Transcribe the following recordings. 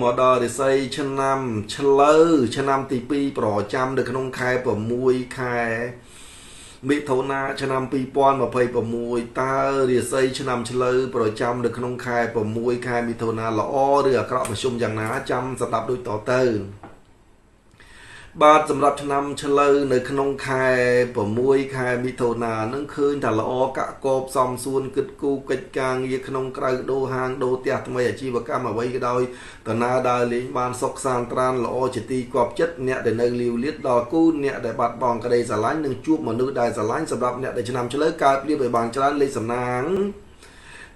មកដល់រិស័យឆ្នាំឆ្លូវឆ្នាំទី2ប្រចាំនៅក្នុងខែ6ខែមិថុនាឆ្នាំ2026តើរាសីឆ្នាំឆ្លូវប្រចាំនៅក្នុងខែ6ខែមិថុនាល្អឬអាក្រក់មធ្យមយ៉ាងណាចាំស្ដាប់ដូចតទៅបាទសម្រាប់ឆ្នាំឆ្លូវនៅក្នុងខែ6ខែមិថុនានឹងឃើញថាល្អកកបសំសួនគិតគូរកិច្ចការងារក្នុងក្រៅដូរហាងដូរផ្ទះថ្មីអាជីវកម្មអ្វីក៏ដោយដំណើរដើរលេងបានសុខសាន្តត្រានល្អជាទីគាប់ចិត្តអ្នកដែលនៅលីវលាតដល់គូអ្នកដែលបាត់បង់ក្តីស្រឡាញ់នឹងជួបមនុស្សដែលស្រឡាញ់សម្រាប់អ្នកដែលឆ្នាំឆ្លូវកើតព្រៀបឲ្យបានច្រើនលេខសំណាង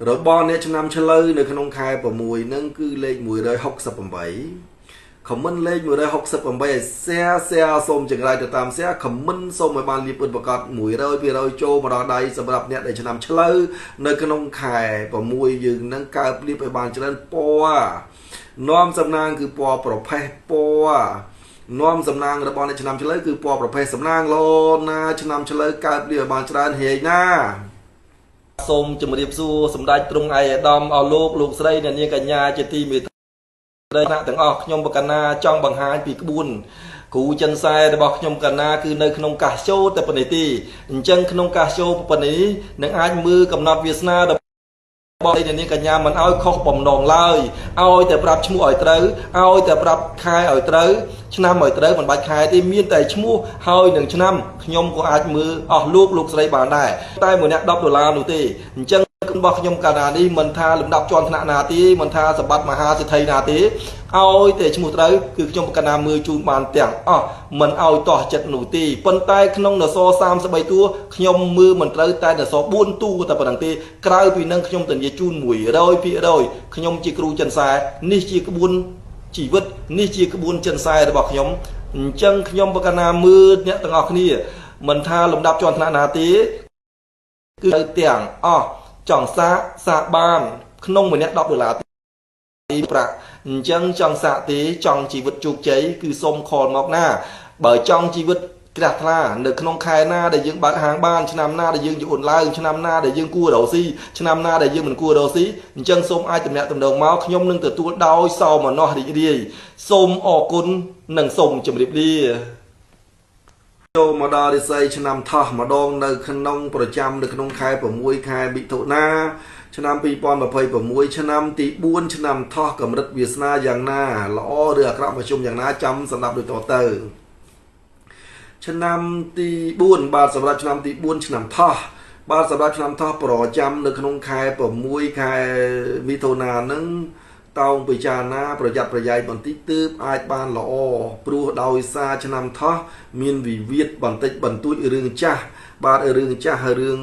របស់អ្នកឆ្នាំឆ្លូវនៅក្នុងខែ6នឹងគឺលេខ168ខមមិនលេខ168ឲ្យ share share សូមចង្រៃទៅតាម share ខមមិនសូមឲ្យបានលៀបពិតប្រកប100%ចូលមកដល់ដៃសម្រាប់អ្នកដែលឆ្នាំឆ្លូវនៅក្នុងខែ6យើងនឹងកើបលៀបឲ្យបានច្រើនពណ៌នាំសំណាងគឺពណ៌ប្រផេះពណ៌នាំសំណាងរបស់អ្នកឆ្នាំឆ្លូវគឺពណ៌ប្រផេះសំណាងលោណាឆ្នាំឆ្លូវកើបលៀបឲ្យបានច្រើនហេងណាសូមជម្រាបសួរសម្ដេចទ្រង់ឯកឧត្តមអស់លោកលោកស្រីអ្នកនាងកញ្ញាជាទីមេត្រីថ្នាក់ទាំងអស់ខ្ញុំបកណាចង់បង្ហាញពីក្បួនគ្រូចិនសែរបស់ខ្ញុំកណាគឺនៅក្នុងកាសចូលតែប៉ុណ្ណេះទេអញ្ចឹងក្នុងកាសចូលប៉ុណ្ណេះនឹងអាចមើលកំណត់វាសនារបស់អ្នកនាងកញ្ញាមិនឲ្យខុសបំណងឡើយឲ្យតែប្រាប់ឈ្មោះឲ្យត្រូវឲ្យតែប្រាប់ខែឲ្យត្រូវឆ្នាំឲ្យត្រូវមិនបាច់ខែទេមានតែឈ្មោះហើយនឹងឆ្នាំខ្ញុំក៏អាចមើលអស់លោកលោកស្រីបានដែរតែម្នាក់10ដុល្លារនោះទេអញ្ចឹងរបស់ខ្ញុំកាលណានេះមិនថាលំដាប់ជាន់ថ្នាក់ណាទេមិនថាសម្បត្តិមហាសេដ្ឋីណាទេឲ្យតែឈ្មោះត្រូវគឺខ្ញុំកណាមើលជូនបានទាំងអស់មិនឲ្យតោះចិត្តនោះទេប៉ុន្តែក្នុងនស33តួខ្ញុំមើលមិនត្រូវតែនស4តួតែប៉ុណ្្នឹងទេក្រៅពីនឹងខ្ញុំធានាជូន100%ខ្ញុំជាគ្រូចិនសែនេះជាក្បួនជីវិតនេះជាក្បួនចិនសែរបស់ខ្ញុំអញ្ចឹងខ្ញុំបកណាមើលអ្នកទាំងអស់គ្នាមិនថាលំដាប់ជាន់ថ្នាក់ណាទេគឺទាំងអស់ចង់សាកសាកបានក្នុងម្នាក់10ដុល្លារទីប្រាក់អញ្ចឹងចង់សាកទេចង់ជីវិតជោគជ័យគឺសូមខលមកណាបើចង់ជីវិតក្រាស់ថ្លានៅក្នុងខែណាដែលយើងបើកហាងបានឆ្នាំណាដែលយើងយួនឡើងឆ្នាំណាដែលយើងគួររកស៊ីឆ្នាំណាដែលយើងមិនគួររកស៊ីអញ្ចឹងសូមអាចតំណាក់តំណងមកខ្ញុំនឹងទទួលដោយសោមនស្សរីករាយសូមអរគុណនិងសូមជម្រាបលាចូលមកដល់រិស័យឆ្នាំថោះម្ដងនៅក្នុងប្រចាំនៅក្នុងខែ6ខែមិថុនាឆ្នាំ2026ឆ្នាំទី4ឆ្នាំថោះកម្រិតវាសនាយ៉ាងណាល្អឬអាក្រក់មធ្យមយ៉ាងណាចាំសម្រាប់ដូចតទៅឆ្នាំទី4បាទសម្រាប់ឆ្នាំទី4ឆ្នាំថោះបាទសម្រាប់ឆ្នាំថោះប្រចាំនៅក្នុងខែ6ខែមិថុនានឹងតោងពិចារណាប្រយ័ត្នប្រយែងបន្តិចទើបអាចបានល្អព្រោះដោយសារឆ្នាំថោះមានវិវាទបន្តិចបន្តួចរឿងចាស់បាទរឿងចាស់រឿង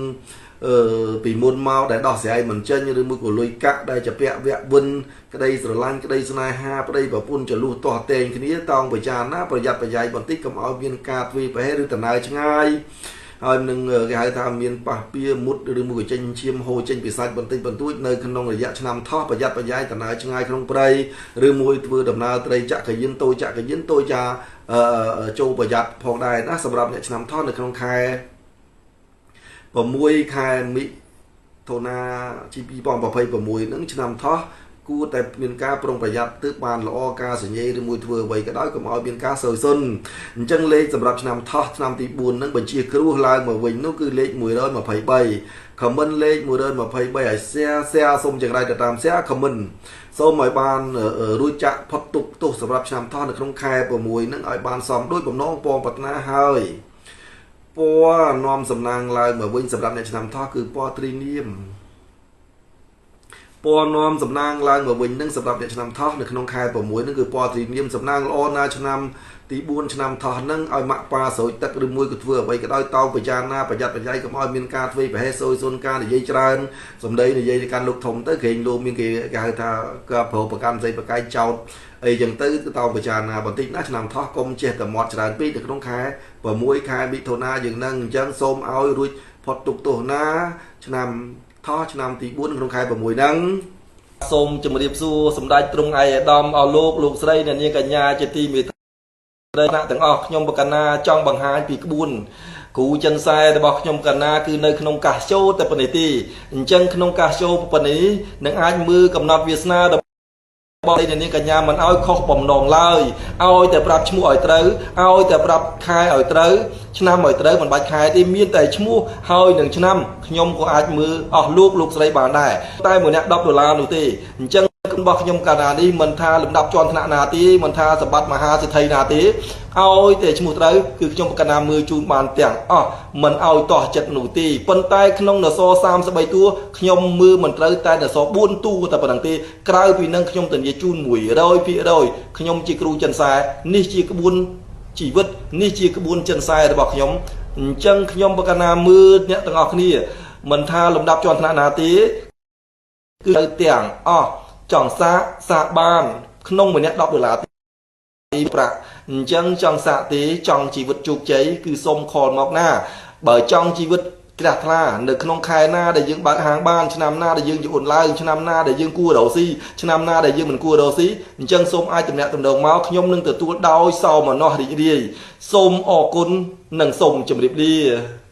ពីមុនមកដែលដោះស្រាយមិនចេញឬមួយក៏លុយកាក់ដែលជាពាក់វគ្គវិនក្តីស្រឡាញ់ក្តីស្នេហាប្តីប្រពន្ធចលុះទាស់តែងគ្នាតោងពិចារណាប្រយ័ត្នប្រយែងបន្តិចកុំឲ្យមានការទ្វាយប្រហែសឬដំណើរឆ្ងាយហើយនឹងគេហៅថាមានប៉ះពៀមុតឬមួយក៏ចេញឈាមហូរចេញពីសាច់បន្តិចបន្តួចនៅក្នុងរយៈឆ្នាំថោះប្រយ័ត្នប្រយែងដំណើរឆ្ងាយក្នុងព្រៃឬមួយធ្វើដំណើរត្រីចក្រយានតូចចក្រយានតូចចាចូលប្រយ័ត្នផងដែរណាសម្រាប់អ្នកឆ្នាំថោះនៅក្នុងខែ6ខែមិថុនា2026នឹងឆ្នាំថោះគួរតែមានការប្រុងប្រយ័ត្នទើបបានល្អការសញ្ញេឬមួយធ្វើអ្វីក៏ដោយកុំឲ្យមានការសោយសុនអញ្ចឹងលេខសម្រាប់ឆ្នាំថោះឆ្នាំទី4នឹងបញ្ជាគ្រោះឡើងមកវិញនោះគឺលេខ123ខមមិនលេខ123ឲ្យ share share សូមចង្រៃទៅតាម share ខមមិនសូមឲ្យបានរួចចាក់ផុតទុកទោសសម្រាប់ឆ្នាំថោះនៅក្នុងខែ6នឹងឲ្យបានសមដោយបំណងពងប្រាថ្នាហើយពណ៌នាំសំណាងឡើងមកវិញសម្រាប់អ្នកឆ្នាំថោះគឺពណ៌ត្រីនាមពណ៌នាំសំណាងឡើងមកវិញនឹងសម្រាប់អ្នកឆ្នាំថោះនៅក្នុងខែ6នឹងគឺពណ៌ត្រីនាមសំណាងល្អណាឆ្នាំទី4ឆ្នាំថោះនឹងឲ្យម៉ាក់ប៉ាស្រួយទឹកឬមួយក៏ធ្វើអ្វីក៏ដោយតោងពិចារណាប្រយ័ត្នប្រយែងកុំឲ្យមានការធ្វើប្រហែសសូយសូនការនិយាយច្រើនសម្ដីនិយាយទៅកាន់លោកធំទៅក្រែងលោកមានគេគេហៅថាក៏ប្រប្រកាន់ស្អីប្រកែកចោតអីចឹងទៅតោងពិចារណាបន្តិចណាឆ្នាំថោះកុំចេះតែមាត់ច្រើនពេកនៅក្នុងខែ6ខែមិថុនាយើងនឹងអញ្ចឹងសូមឲ្យរួចផុតទុកទោសណាឆ្នាំថោះឆ្នាំទី4ក្នុងខែ6ហ្នឹងសូមជម្រាបសួរសម្ដេចទ្រង់ឯកឧត្តមអស់លោកលោកស្រីអ្នកនាងកញ្ញាជាទីមេត្រីថ្នាក់ទាំងអស់ខ្ញុំបកណាចង់បង្ហាញពីក្បួនគ្រូចិនសែរបស់ខ្ញុំកណាគឺនៅក្នុងកាសចូលតែប៉ុណ្ណេះទេអញ្ចឹងក្នុងកាសចូលប៉ុណ្ណេះនឹងអាចមើលកំណត់វាសនារ បងអ្នកនាងកញ្ញាមិនឲ្យខុសបំណងឡើយ ឲ្យតែប្រាប់ឈ្មោះឲ្យត្រូវ ឲ្យតែប្រាប់ខែឲ្យត្រូវ ឆ្នាំឲ្យត្រូវ មិនបាច់ខែទេ មានតែឈ្មោះហើយនឹងឆ្នាំ ខ្ញុំក៏អាចមើលអស់លោកលោកស្រីបានដែរ តែមួយអ្នក10ដុល្លារនោះទេ។ អញ្ចឹងរបស់ខ្ញុំកាលណានេះ មិនថាលំដាប់ជាន់ថ្នាក់ណាទេ មិនថាសម្បត្តិមហាសេដ្ឋីណាទេ ឲ្យតែឈ្មោះត្រូវ គឺខ្ញុំកណាមើលជូនបានទាំងអស់ មិនឲ្យតោះចិត្តនោះទេ។ ប៉ុន្តែក្នុងនស33តួ ខ្ញុំមើលមិនត្រូវតែនស4តួតែប៉ុណ្្នឹងទេ ក្រៅពីនឹងខ្ញុំធានាជូន100%។ ខ្ញុំជាគ្រូចិនសែ នេះជាក្បួនជីវិត នេះជាក្បួនចិនសែរបស់ខ្ញុំ។ អញ្ចឹងខ្ញុំបកណាមើលអ្នកទាំងអស់គ្នា មិនថាលំដាប់ជាន់ថ្នាក់ណាទេ គឺទាំងអស់ ចង់សាកសាកបាន ក្នុងម្នាក់10ដុល្លារទីប្រាក់។ អញ្ចឹងចង់សាកទេ ចង់ជីវិតជោគជ័យ គឺសុំខលមកណា។ បើចង់ជីវិតជ្រះថ្លា នៅក្នុងខែណាដែលយើងបើកហាងបាន ឆ្នាំណាដែលយើងយួនឡើង ឆ្នាំណាដែលយើងគួររកស៊ី ឆ្នាំណាដែលយើងមិនគួររកស៊ី អញ្ចឹងសូមអាចតំណាក់តំណងមក ខ្ញុំនឹងទទួលដោយសោមនស្សរីករាយ។ សូមអរគុណ និងសូមជម្រាបលា។